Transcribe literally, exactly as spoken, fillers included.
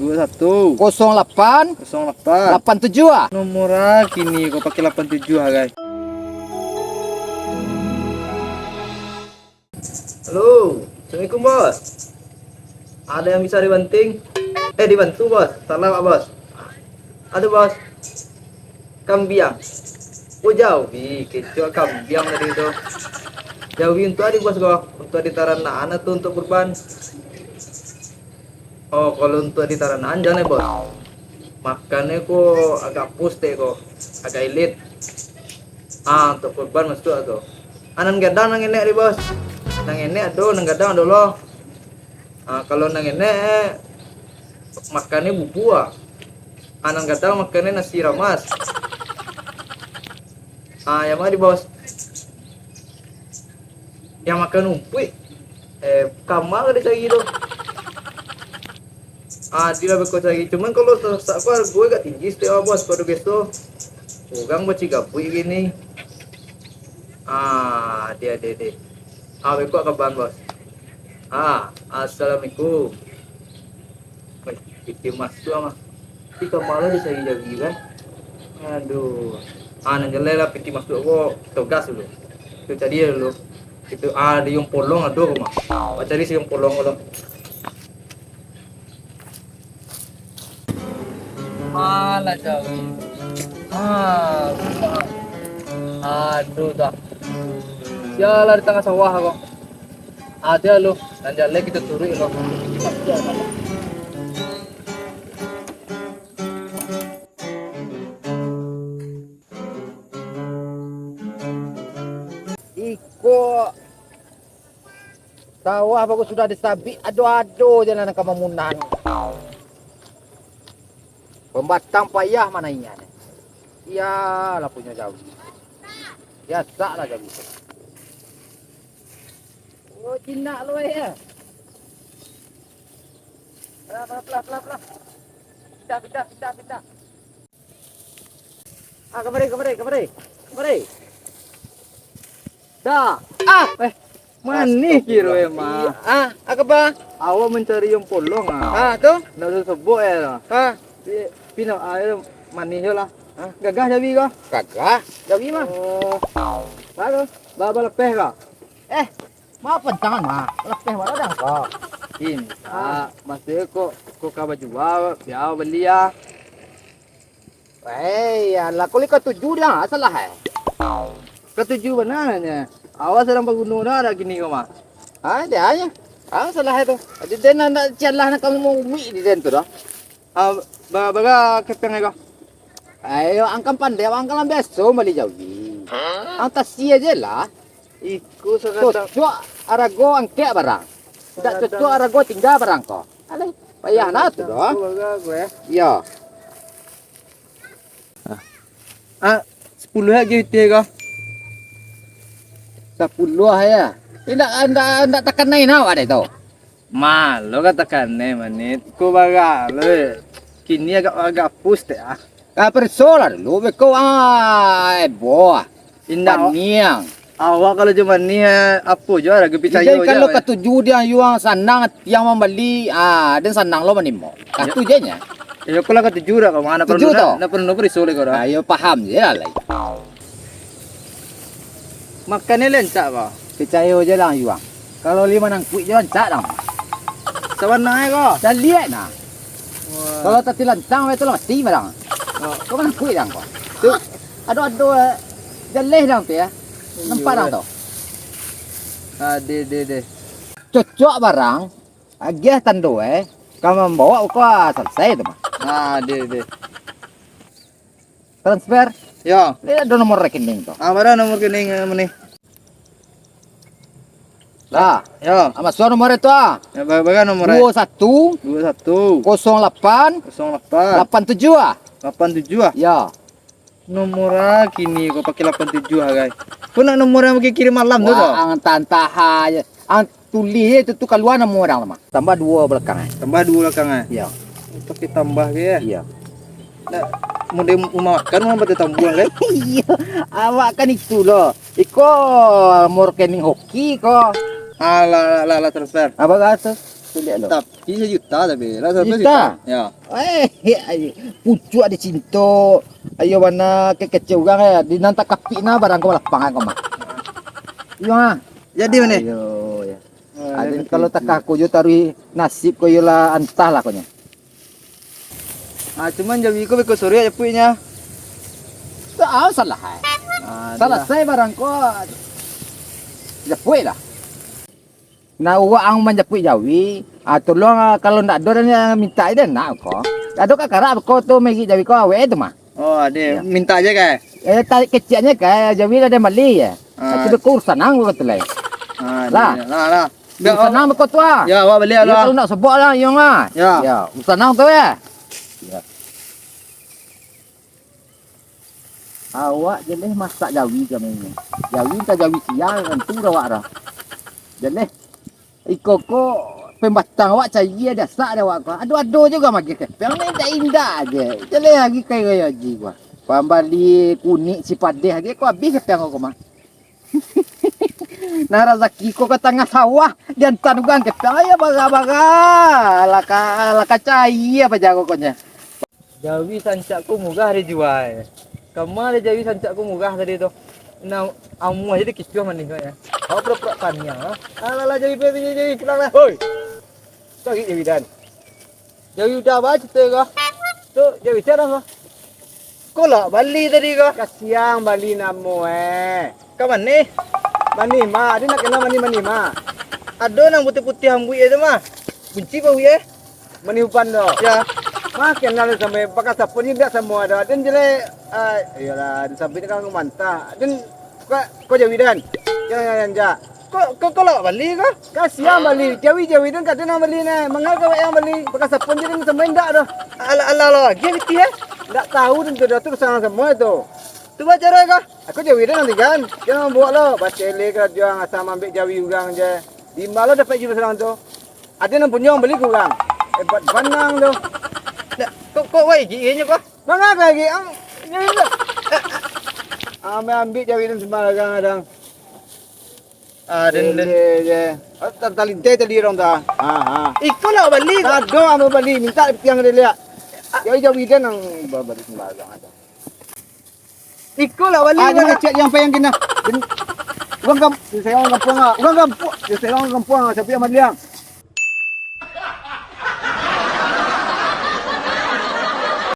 Dua satu. Kosong lapan. Kosong lapan. Lapan tujuh ah. Nomor ah kini ko pakai lapan tujuh ah, guys. Halo, assalamualaikum, Bos. Ada yang bisa dibanting? Eh, dibantu, Bos. Salah, Pak Bos. Aduh, Bos. Kambiang. Oh, jawi, kecoa kambiang tadi tu. Jawi untuak di, Bos, ko. Untuak di taranak anak tu, untuak kurban. Oh, kalau untuak di taranak an jan, Bos. Makannyo ko agak pustek ko. Agak ilit. Ah, untuak kurban masuak tu. Ah, nan gadang nan enek di, Bos. Nan enek ado, nan gadang ado lo. Ah, kalau nan enek, makannyo bubua. Ah, nan gadang makannyo nasi ramas. Ah, yang ma di, Bos? Yang makan umpuik. Eh, kama ka dicari tu. Ah, adi lah beko cari. Cuman kalau sa-, sa-, ko hargo agak tinggi stek, Bos, pado biaso. Urang bacigabuik gini. Ah, adi, adi, adi. Ah, beko kaban, Bos. Ah, assalamualaikum. Weh, piti masuak mah. Piti ka ma lah dicari jawi kan? Aduh. Ah, nan jaleh lah piti masuak ko, kito gas dulu. Kito cari dulu. Kito, ah, di Yong Polong ado ko mah. Bacari si Yong Polong ko tu. Alah, jawi. Ah, aduh, dah. Sialah di tangah sawah ko. Ado lo, nan jaleh kito turuik lo. Iko sawah baru sudah disabik, ado-ado je lah nan ka mamunah. Pambatang payah manaiaknyo. Iyolah punyo jawi. Biasalah jawi tu. Oh, jinak lo, eh. Pelah, pelah, pelah, pelah, pelah. Pindah, pindah, pindah, pindah. Ah, kamari, kamari, kamari. Kamari. Dah. Ah, eh. Manih kiro emang. Ah, apo ba? Awak mancari Yong Polong ah. Ah, tu? Ndak usah sebut eh lah. Ah. Pi-, pino ayo manih yo lah. Ah, gagah jawi ko? Gagah. Jawi mah. Oh. Baru. Ba, ba lapeh ko? Eh, ma pantangan mah? Lapeh wala dah ko. Ini, ah, maksudnyo ko, ko ka bajua, bia bali ah. Wei, alah, ko lai katuju dah, salah eh. Katuju bana nyo. Awak sadang baguno dah, dak kini ko mah. Ha, dah nyo. Ha, salah eh tu. Jadi den ndak cialah nak kamu mau umi di den tu dah. Ah, ba-, bara kepeng ko? Ayo, ang kan pandai, ang kan lah biaso mambali jawi. Ang tasi aja lah. Iko sakadang. Cocok arago angkek barang. Ndak cocok arago tingga barang ko. Alah, payah nah tu doh. Aku bara ko, eh. Iyo. Ah, sapuluah lagi pitih ko. Sapuluah yo. Indak, indak, indak takanai nah awak dek tu. Ma lo ka takanai, Manit. Ko bara lo, eh. Kini agak, agak pustek ah. Ah, pareso lah dulu, beko, ah, eboh, ah. Indak, paniang. Awak kalau jo manih, eh, apo jo lah, picayo. Jadi kalau katuju di ang yuang sanang, tiang mambali, ah, den sanang lo manimo. Katu je nyo. Iyo, kalau katuju dah, kalau mana perlu tu? Nak perlu pareso lagi dah. Ayo, paham je lah, lai. Makannyo lancak ko. Picayo je lah, yuang. Kalau limo nangkuik je lancak dah. Sabananyo ko. Dah liek nah. Wah. Kalau tati lancang, itu lah mati barang. Oh. Kau nangkuik dah ko. Tu, ado-ado, eh, jaleh dah tu yo. Iyo. Nampak dah tu. Ah, deh, deh, deh. Cocok barang, agiah tando, eh. Ka mambaok ko, ah, salasai tu mah. Ah, deh, deh. Transfer. Yo. Ini ado nomor rekening tu. Ah, bara nomor rekening, eh, Manit? Lah. Yo. Ah, masuak nomor itu ah. Yo, ba-, bara nomor? Duo satu. Duo satu. Kosong lapan. Kosong lapan. Lapan tujuah ah. Lapan tujuah ah? Yo. Nomor ah kini ko pakai lapan tujuah ah, guys. Ko nak nomor yang pakai kirim malam tu, wah, tu? Ang tantah aja. Ang Tulih je tu, tu kalua namo urang tu mah. Tambah duo balakang eh. Tambah duo balakang eh. Iyo. Pakai tambah ke yo? Iyo. Nak model rumah makan, rumah batu tambuang kan? Iyo. Awak kan itu lo. Iko mau rekening hoki ko. Alah, alah, alah, transfer. Apo kata? Tapi sajuta tapi. Lah, saratus juta? Juta? Ya. Eh, ayo. Pucuak di cinto. Ayo bana kecek urang ya. Di nan takapik na barang ko lapang ko mah. Iyo ah. Jadi mah ni? Ayo ya. Adin kalau takah ko jo taruih nasib ko iyolah antahlah ko nyo. Ah, cuman jawi ko beko sore japuiknyo. Tak salah. Ah, salasai barang ko japuik lah. Nah, uwak ang manjapuik jawi, ah, tolong, ah, kalau ndak ado dan mintak aja nak ko. Ado kakarak ko tu megi jawi ko awek tu mah. Oh, ade. Ya. Mintak aja kai. Eh, tarik keciknyo kai, jawi lah ado bali ya. Ah. Tapi ko urusan ang ko tu lai. Ah, lah. Lah, lah. Urusan ang ko tu ah. Ya, awak bali lah. Kalau ndak sobok lah, iyo ah. Ya. Ya, urusan ang tu ya. Ya. Awak jaleh masak jawi kami ni. Jawi entah jawi sia, tentu dah awak dah. Jaleh. Iko ko pembatang awak cayia dasak dek awak ko. Ado-ado juo mageh kepeang ni indak-indak aje. Jaleh lagi kai raya haji ko. Pambali kunik sipadeh lagi ko abih kepeang ko mah. Nah, razaki ko ka tangah sawah, diantan urang kepeang ayo bara-bara. Laka, laka cayia paja ko konyo. Jawi sancak ko murah dijual. Kama dek jawi sancak ko murah tadi tu. Nah, amuah jadi kicuah manih ko ya. Kau pura-pura paniang ah. Alah lah jawi, jawi, jawi, pulang lah. Hoi. Cari jawi dan. Jawi udah ba cerita ko. Tu jawi sia ko. Ko lah bali tadi ko. Kasiang bali namo eh. Ka manih? Manih mah, ado nak kenal manih-manih mah. Ado nan putih-putih ambuik tu mah. Bunci ko eh. Manihupan tu. Ya. Mah kenal sampai pakai sapun ni biak samo ado. Den jelek. Ah, iyalah, den sampai dengan mantah. Den ko, ko jawi den. Jangan, jangan, jangan. Ko, ko, ko lawak bali ko? Kasian bali. Jawi, jawi den kada nang bali nah. Mangal kawak yang bali. Pakai sapun je den sampai ndak tu. Alah, alah, alah, lagi piti eh. Ndak tahu den tu dah tu sanang semua tu. Tu baca dah ko. Aku jawi den nanti kan. Jangan buat lo. Baca ele kerja asal ambil jawi urang je. Di malah dapat jiwa serang tu. Ado nan punyo bali kurang. Hebat banang tu. Dak, kok, kok wai gik inyo ko? Manga ka gik ang? Ambil-ambil jawi dan sembarang adang. Ah, den, den. Ele je. Oh, ta-, talintai tadi orang ta. Ha, ha. Iko lah bali ko. Ado ambo bali, minta piang dia lihat. Jawi-jawi dan ang ba-, bali sembarang adang. Iko lah bali. Ah, mana? Cek yang payang kena. Urang kam-, saya urang kampuang ah. Urang kampuang. Saya urang kampuang ah, siapa yang maliang?